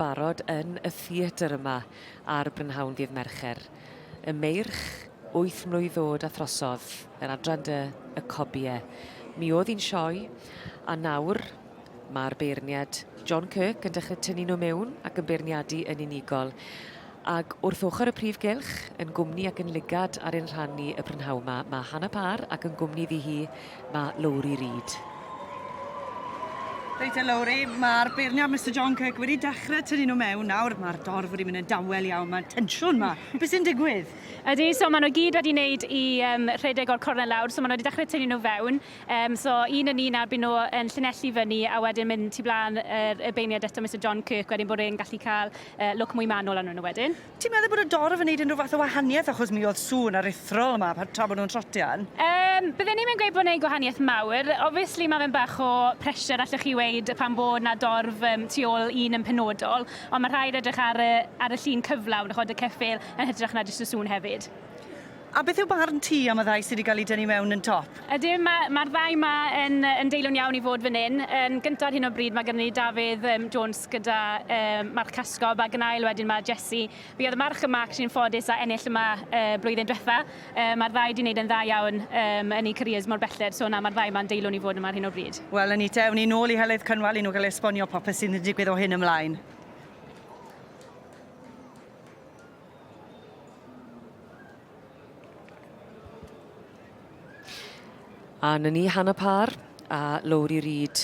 Barod yn y theatr yma ar brynhawn ddydd Mercher. Y meirch wyth mlwydd ddod a throsodd, yr adran dy y cobie. Mi oedd hi'n sioe, a nawr mae'r beirniad John Kirk yn dechrau tynnu nhw mewn ac yn beirniadu yn unigol. Ac wrth ochr y prif gylch, yn gwmni ac yn lygad ar ein rhan ni y prynhawn 'ma, mae Hannah Parr ac yn gwmni iddi hi mae Lowri Reid. Reit te Lowri, mae'r beirniad Mister John Kirk wedi dechrau tynnu nhw mewn nawr. Mae'r dorf wedi mynd yn dawel iawn, mae tensiwn 'ma. Be sy'n digwydd? Ydy, so maen nhw gyd wedi wneud i um, rhedeg o'r cornel lawr, so maen nhw wedi dechrau tynnu nhw fewn. Um, so un yn un nawr byd nhw yn llinellu fyny a wedyn mynd tu blaen yr, y beirniad eto Mister John Kirk wedyn bod e'n gallu cael uh, look mwy manwl arnyn nhw wedyn. Ti'n meddwl bod y dorf yn neud unrhyw fath o wahaniaeth achos mi oedd sŵn aruthrol yma pa- tra bod nhw'n trotian? Yym, bydden i'm yn gweud bod e'n neud gwahaniaeth mawr. Obviously ma' fe'n bach o pressure allwch chi weud pan bod 'na dorf yym tu ôl un yn penodol, ond ma' rhaid edrych ar y ar y llun cyflawn, ch'od y ceffyl yn hytrach na jyst y sŵn hefyd. A beth yw barn ti am y ddau sy 'di gael eu dynnu mewn yn top? Ydyn, mae'r ma ddau 'ma yn, yn deilwng iawn i fod fan hyn. Yn gyntaf ar hyn o bryd mae gennym ni Dafydd um, Jones gyda um, March Casgob ac yn ail wedyn mae Jesse. Fi oedd y march yma actually'n ffodus a ennill yma uh, blwyddyn diwetha. Uh, mae'r ddau wedi gwneud yn dda iawn um, yn eu careers mor belled, so na, mae'r ddau yma'n deilwng i fod yma ar hyn o bryd. Wel, Anita, ewn ni nôl i Heledd Cynwal i nhw gael esbonio popeth sy'n digwydd o hyn ymlaen. A 'na ni Hannah Parr a Lowri Reid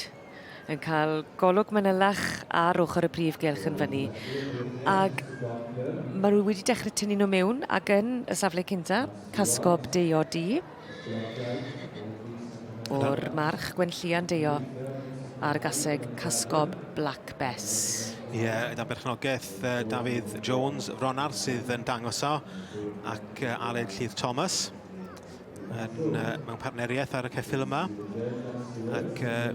yn cael golwg manylach ar ochr y prif gylch yn fyny. Ag ma' nhw wedi dechrau tynnu nhw mewn ac yn y safle cynta, Casgob Deio Du o'r march Gwenllian Deio a'r gaseg Casgob Black Bess. Ie, yeah, dan berchnogaeth Dafydd Jones Fronar sydd yn dangos o ac Aled Llydd Thomas yn, mewn partneriaeth ar y ceffyl yma. Ac uh,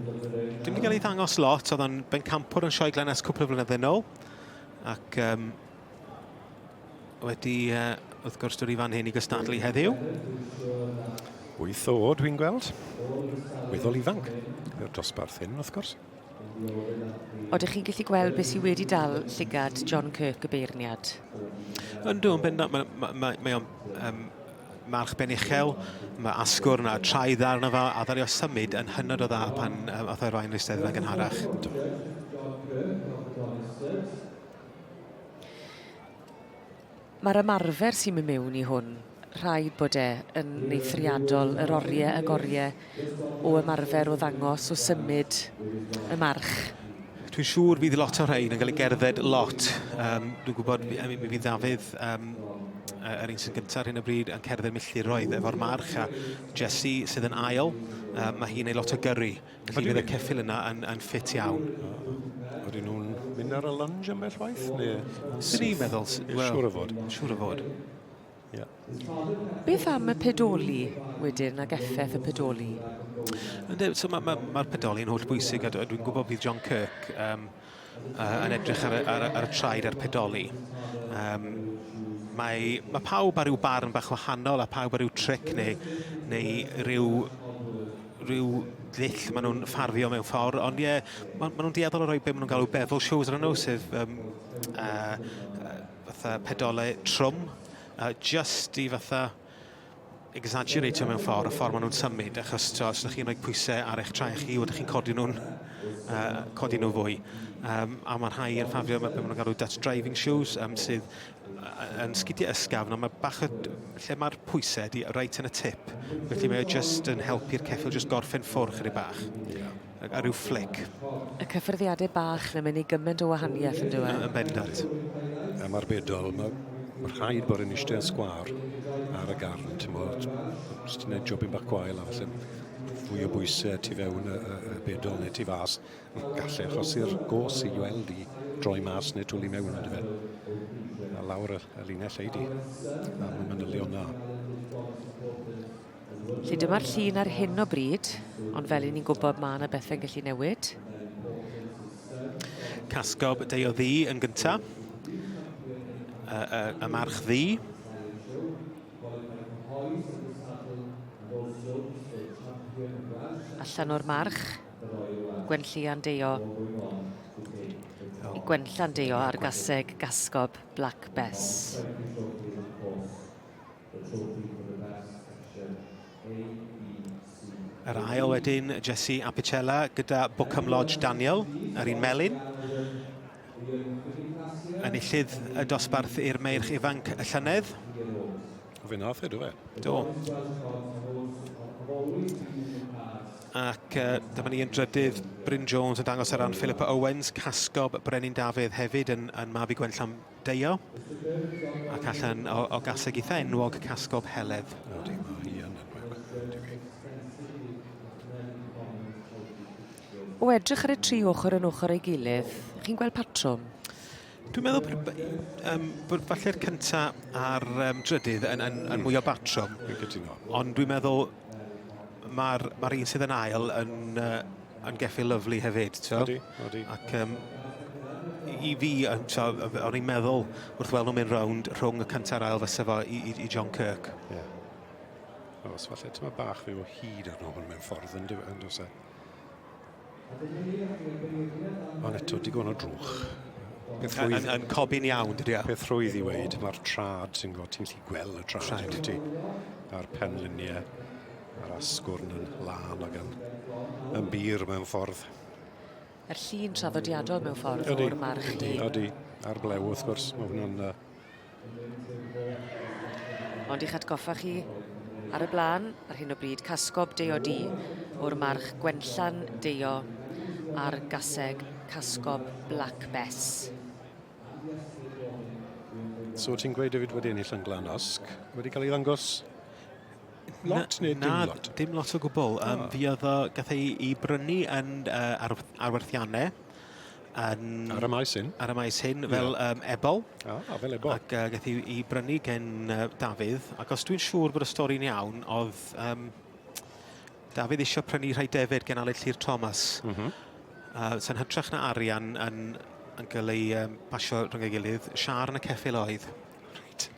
dim wedi cael ei ddangos lot, oedd o'n bencampwr yn Sioe Glenas cwpl o flynyddoedd yn ôl. Ac um, wedi, uh, wrth gwrs, dod i fan hyn i gystadlu heddiw. Wyth o dwi'n gweld. Weddol ifanc. I'r dosbarth hyn, wrth gwrs. Odych chi'n gallu gweld beth sydd wedi dal llygad John Kirk y beirniad? Yndw, yn bendant. Mae, mae, mae, mae o'n um, march ben uchel, mae asgwrn a traed arno fo, a ddaru o symud yn hynod o dda pan um, ath o'r fain eisteddfod yn gynharach. Mae'r ymarfer sy'n mynd mewn i hwn, rhaid bod e yn eithriadol, yr oriau ag oriau o ymarfer, o ddangos, o symud y march. Dwi'n siŵr fydd lot o'r rhain yn cael ei gerdded lot. Um, dwi'n gwybod, mi, mi fydd Dafydd, um, yr un sy'n gyntaf ar hyn o bryd, yn cerdded milltiroedd efo'r march, a Jessie sydd yn ail, um, mae hi'n ei lot o gyrru. Felly fydd y ceffyl yna yn, yn ffit iawn. Ydyn nhw'n mynd ar y lunge ambell waith? Neu... Swn i'n meddwl... Well, siŵr o fod. Siŵr o fod. Yeah. Beth am y pedoli wedyn ag effaith y pedoli? Ynddi, so mae'r ma, ma, ma pedoli yn holl bwysig a dwi'n gwybod bydd John Kirk um, uh, yn edrych ar, ar, ar y traed a'r pedoli. Um, mae, mae pawb ar ryw barn bach wahanol a pawb ar ryw tric neu, neu ryw, ryw ddull maen nhw'n ffarfio mewn ffordd, ond ie, yeah, maen ma nhw'n dueddol o roi be maen nhw'n galw bevel shoes arnyn nhw, sef um, uh, fatha pedolau trwm, uh, just i fatha exaggeratio mewn ffordd, y ffordd maen nhw'n symud, achos to, os ydych chi'n rhoi pwysau ar eich traed chi, ydych chi'n codi nhw'n uh, codi nhw fwy. Um, a mae rhai yn ffafrio beth maen nhw'n galw Dutch driving shoes, um, sydd yn sgidiau ysgafn, ond mae bach o, lle mae'r pwysau di reit yn y tip. Felly mae o just yn helpu'r ceffyl just gorffen ffwrdd chydig bach. Yeah. A rhyw flick. Y cyffyrddiadau bach na mynd i gymaint o wahaniaeth yn dweud. Yn bendant. A mae'r bedol, mae ma rhaid bod yn eistedd yn sgwâr ar y garn, ti'n bod, os ti'n gwneud jobyn bach gwael a falle fwy o bwysau tu fewn y, y, y bedol neu tu fas, gallai achosi'r gos i weld i droi mas neu twlu mewn ynddo fe. A lawr y, y linell ei di. A mae manylion na. Felly dyma'r llun ar hyn o bryd, ond fel i ni'n gwybod mae yna bethau'n gallu newid. Casgob Deio Ddu yn gynta. Y, y, y march ddu. Allan o'r march, Gwenllian Deio. Gwenllan Deio ar gaseg Gasgob Black Bess. Yr ail wedyn, Jesse Apicella gyda Bookham Lodge Daniel, yr un melyn. Enillydd y dosbarth i'r meirch ifanc y llynedd. O fe nath e, do fe? Do. Ac dyma ni yn drydydd, Bryn Jones yn dangos ar ran Philippa Owens, Casgob Brenin Dafydd hefyd yn, yn mab i Gwenllan Deio. Ac allan o, o gaseg eitha enwog Casgob Heledd. Ydy, mae hi yn enwog. Ydy. O edrych ar y tri ochr yn ochr ei gilydd, chi'n gweld patrwm? Dwi'n meddwl bod, um, bod falle'r cynta a'r um, drydydd yn, yn, yn mwy o batrwm. Dwi'n cytuno. Ond dwi'n meddwl mae'r ma un sydd yn ail yn, uh, yn geffyl lyflu hefyd. Odi, odi. Ac um, i fi, so, o'n i'n meddwl wrth weld nhw'n mynd rownd rhwng y cyntaf a'r ail fysa fo i, i, i John Kirk. Ie. Yeah. Os falle tyma bach fwy o hyd arno hwn mewn ffordd yn does e? Ond eto, digon o drwch. Peth rhwydd, yn, yn cobi'n iawn, dydy o. Peth rhwydd i weid, mae'r trad, ti'n gwybod, ti'n gallu gweld y trad, trad. ti, a'r penluniau, a'r asgwrn yn lân ac yn, yn bur mewn ffordd. Yr llun traddodiadol mewn ffordd o'r march ydy, ydy, a'r blew wrth gwrs, mae hwnna'n uh, Ond i'ch atgoffa chi, ar y blaen, ar hyn o bryd, Casgob Deio Du o'r march Gwenllan Deio a'r gaseg Casgob Black Bess. So ti'n gweud hefyd wedi ennill yn Glan Usk, wedi cael ei ddangos lot neu dim na, lot? Dim lot o gwbl. Um, oh. Fi oedd o, gath ei, ei brynu yn uh, ar, arwerthiannau yn... Ar y maes hyn? Ar y maes hyn, fel yeah. um, ebol. Ah, fel ebol. Ac uh, gath ei, ei brynu gen uh, Dafydd. Ac os dwi'n siŵr bod y stori'n iawn, oedd um, Dafydd eisiau prynu rhai defyd gen Aled Llyr Thomas. Mm -hmm. uh, Sy'n hytrach na arian yn, yn cael ei um, pasio rhwng ei gilydd, siar yn y ceffyl oedd. Reit.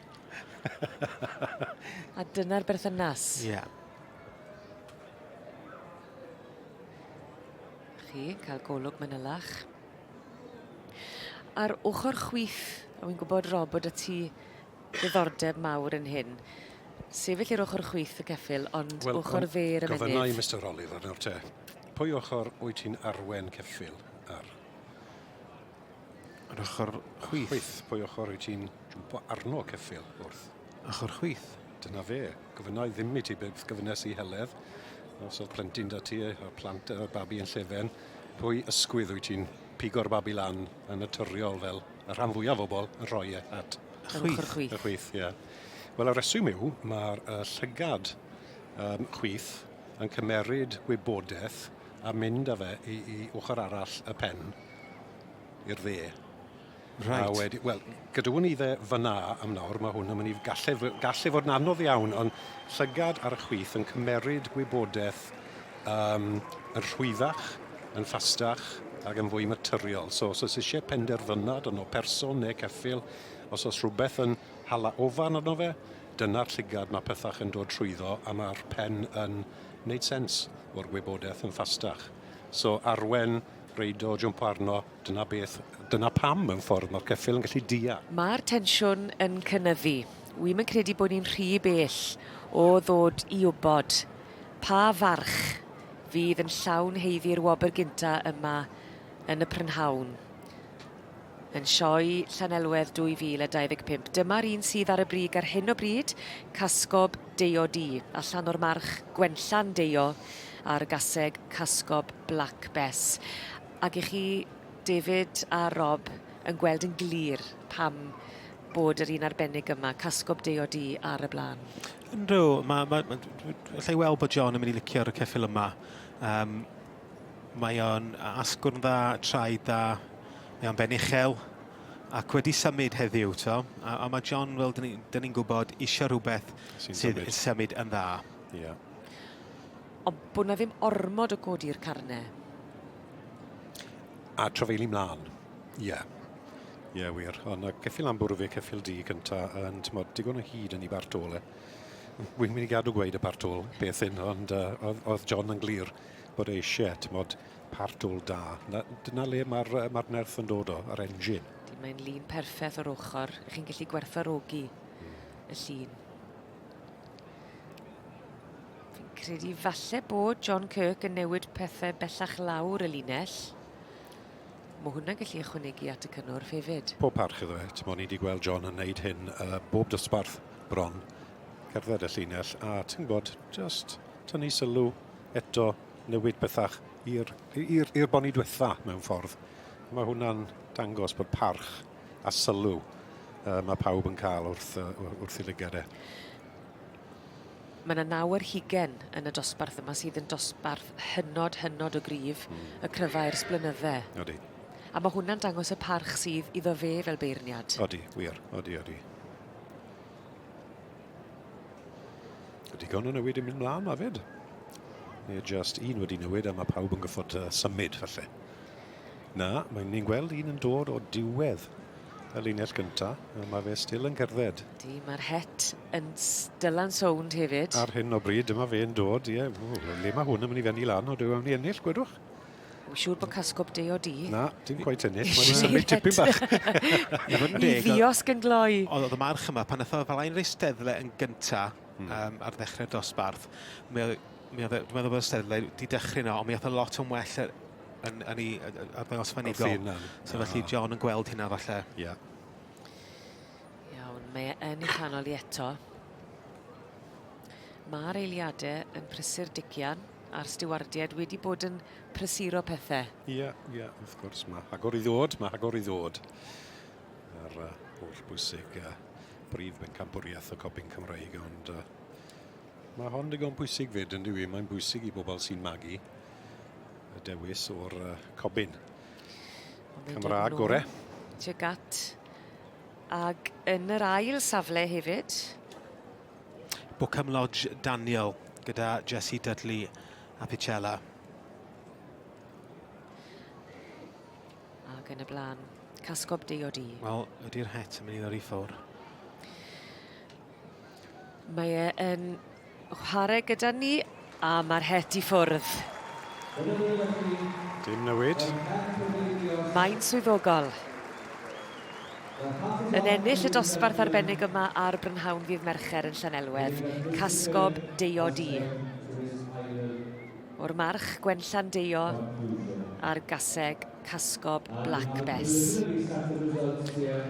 A dyna'r berthynas. Ie. Yeah. Chi, cael golwg manylach. Ar ochr chwith, a wy'n gwybod, Rob, bod y ti ddiddordeb mawr yn hyn. Sefyll i'r ochr chwith y ceffyl, ond well, ochr dde'r ymennydd. Gofynna i Mr Oliver nawr te. Pwy ochr wyt ti'n arwen ceffyl ar? Yr ochr chwith. Chwith. Pwy ochr wyt ti'n jwmpo arno ceffyl wrth? Ochr chwith. Dyna fe. Gofynna i ddim i ti beth gofynnes i Heledd. Os oedd plentyn da ti, y plant, y babi yn llefen, pwy ysgwydd wyt ti'n pigo'r babi lan yn naturiol fel y rhan fwyaf o bobl yn rhoi e at chwith. Ochr chwith. Y chwith, ie. Wel, y reswm yw, mae'r uh, llygad um, chwith yn cymeryd gwybodaeth a mynd â fe i, i ochr arall y pen i'r dde. Right. A wedi, wel, gadwwn ni fe fyna am nawr, mae hwn yn mynd i, galle, galle fod yn anodd iawn, ond llygad ar y chwith yn cymeryd gwybodaeth um, yn rhwyddach, yn ffastach ac yn fwy naturiol. So, os oes eisiau penderfynad yno person neu ceffyl, os oes rhywbeth yn hala ofan arno fe, dyna'r llygad mae pethach yn dod trwyddo a mae'r pen yn wneud sens o'r gwybodaeth yn ffastach. So, arwen, reido, jwmpo arno, Dyna beth, dyna pam mewn ffordd mae'r ceffyl yn gallu dial. Mae'r tensiwn yn cynyddu. Wi'm yn credu bod ni'n rhy bell o ddod i wybod pa farch fydd yn llawn haeddu'r wobr gynta yma yn y prynhawn. Yn Sioe Llanelwedd 2025. Dyma'r un sydd ar y brig ar hyn o bryd, Casgob Deio Du, allan o'r march Gwenllan Deio a'r gaseg Casgob Black Bess. Ac i chi, David a Rob, yn gweld yn glir pam bod yr un arbennig yma, Casgob Deio Du, ar y blaen. Yndw, mae, ma, ma, allai weld bod John yn mynd i licio'r ceffyl yma. Um, mae o'n asgwrn dda, traed dda, mae o'n ben uchel ac wedi symud heddiw, to. A, a mae John, fel dyn ni'n ni gwybod, eisiau rhywbeth sydd symud. symud yn dda. Ie. Yeah. Ond bod 'na ddim ormod o godi'r carne. A trafeili mlaen. Ie. Yeah. Ie, yeah, wir. Ond y ceffyl am bwrw fe, ceffyl du cynta, yn tymod, digon o hyd yn ei bart ôl e. Wy'n mynd i gadw gweud y bart ôl, beth hyn, ond uh, oedd, oedd John yn glir. bod e eisiau, ti'n part ôl da. Na, dyna le mae'r ma nerth yn dod o, yr engine. Mae'n lun perffaith o'r ochr. Chi'n gallu gwerthfawrogi y llun. Fi'n credu falle bod John Kirk yn newid pethau bellach lawr y linell. Mae hwnna'n gallu ychwanegu at y cynnwrf hefyd. Pob parch iddo fe. Ti'n ni wedi gweld John yn neud hyn bob dosbarth bron. Cerdded y llinell a ti'n gwybod, just tynnu sylw eto, newid pethach i'r boni diwetha mewn ffordd. Mae hwnna'n dangos bod parch a sylw mae pawb yn cael wrth i lygad e. Mae yna 29 yn y dosbarth yma sydd yn dosbarth hynod, hynod o gryf, y cryfa ers blynydde. Odi. A mae hwnna'n dangos y parch sydd iddo fe fel beirniad. Odi, wir. Odi, odi. Digon o newid yn mynd mlaen ma fyd. Neu just un wedi newid a mae pawb yn gyffod symud, falle. Na, mae'n ni'n gweld un yn dod o diwedd y linell gynta, a mae fe still yn cerdded. Di, mae'r het yn stylan sownd hefyd. Ar hyn o bryd, dyma fe'n dod, ie. Le mae hwn yn mynd i fenni lan, o dwi'n mynd i ennill, gwedwch? Wy'n siŵr bod Casgob Deio di. Na, dim cweit ennill, mae'n symud tipyn bach. I ddiosg yn gloi. Oedd y march yma, pan nath o fel ein eisteddle yn gynta ar ddechrau'r dosbarth, mi oedd, dwi'n meddwl bod y steddle wedi dechrau yno, ond mi oedd o lot yn well yn ei arddangosfa unigol. So felly John yn gweld hynna falle. Ie. Yeah. Iawn, mae e yn ei chanol i eto. Mae'r eiliadau yn prysur dician a'r stiwardiaid wedi bod yn prysuro pethau. Ie, ie, wrth gwrs. Mae hagor i ddod, mae hagor i ddod. A'r holl bwysig brif bencampwriaeth y Cobyn Cymreig, ond mae hon digon pwysig fyd, yn dyw i. Mae'n bwysig i bobl sy'n magu y dewis o'r Cobyn Cymraeg gore. Tuag at. Ag yn yr ail safle hefyd. Bookham Lodge Daniel gyda Jesse Dudley a Picella. Ac yn y blaen, Casgob Deio Di. Wel, ydy'r het yn mynd i ddod i ffwrdd? Mae e yn chwarae gyda ni a mae'r het i ffwrdd. Dim newid. Mae'n swyddogol. Yn ennill y dosbarth arbennig yma ar Brynhawn ddydd Mercher yn Llanelwedd, Casgob Deio Di. O'r march Gwenllan Deio a'r gaseg Casgob Black Bess.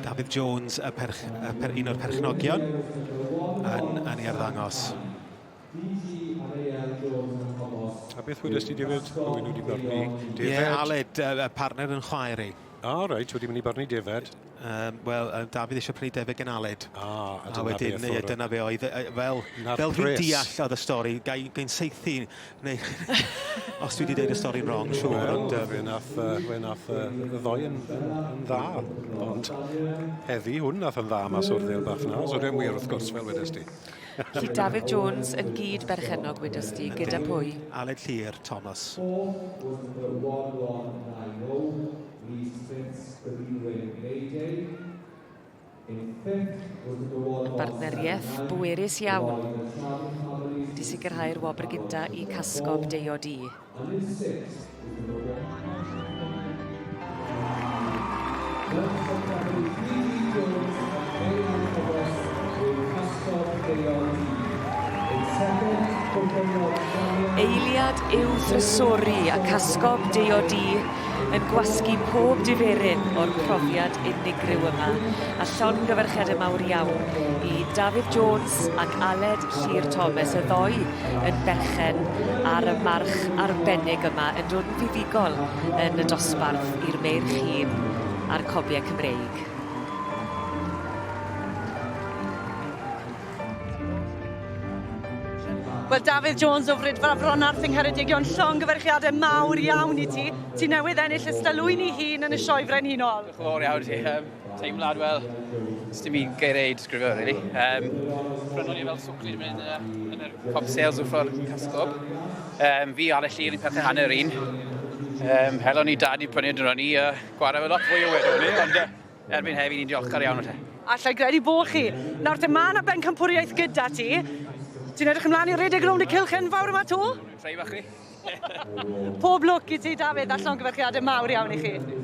Dafydd Jones, un o'r perchnogion, yn ei arddangos. A beth wedes ti, David? Rwy'n wedi barnu defaid? Ie, Aled, y partner yn chwaer i. Ah, reit, wedi mynd i barnu defaid. Wel, Dafydd eisiau prynu defaid gan Aled. Ah, a A dyna wedyn, beth ie, o'r dyna be oedd. Fel, Na'r fel dwi'n pres. deall oedd y stori, gai'n seithi, neu os dwi wedi dweud y stori'n wrong, siŵr, Wel, ond fe nath y ddoi yn dda, ond heddi hwn nath yn dda mas o'r ddêl bach na, so dwi'n wir wrth gwrs, fel wedes di. Felly Dafydd Jones yn gyd berchennog, wedes di, gyda pwy? Aled Llyr Thomas. Yn bartneriaeth bwerus iawn wedi sicrhau'r wobr gynta i Casgob Deio Di. Eiliad yw thrysori a Casgob Deio Di yn gwasgu pob diferyn o'r profiad unigryw yma. A llongyfarchiadau mawr iawn i Dafydd Jones ac Aled Llyr Thomas, y ddoi yn berchen ar y march arbennig yma, yn dod yn fuddugol yn y dosbarth i'r meirch hŷn a'r cobiau Cymreig. Wel, Dafydd Jones o Fridfa Fronarth yng Ngheredigion, llongyfarchiadau mawr iawn i ti. Ti newydd ennill y stalwyn i hun yn y Sioe Frenhinol. Diolch yn fawr iawn i ti. Teimlad, wel, dim un geiriau i disgrifio, really. Prynon ni fel swclyd yn mynd yn yr Cob Sales wrth Casgob. Fi a Aled Llyr yn perthyn hanner un. Helon ni dad i prynu dyn ni, gwario fe lot fwy o wedyn ni, ond erbyn hefyd ni'n diolchgar iawn o te. Alla i gredu bo chi. Nawr te, mae yna bencampwriaeth gyda ti. Ti'n edrych ymlaen i redeg rownd y cylch enfawr yma to? Trei bach chi. Pob lwc i ti, Dafydd, a llongyfarchiadau mawr iawn i chi.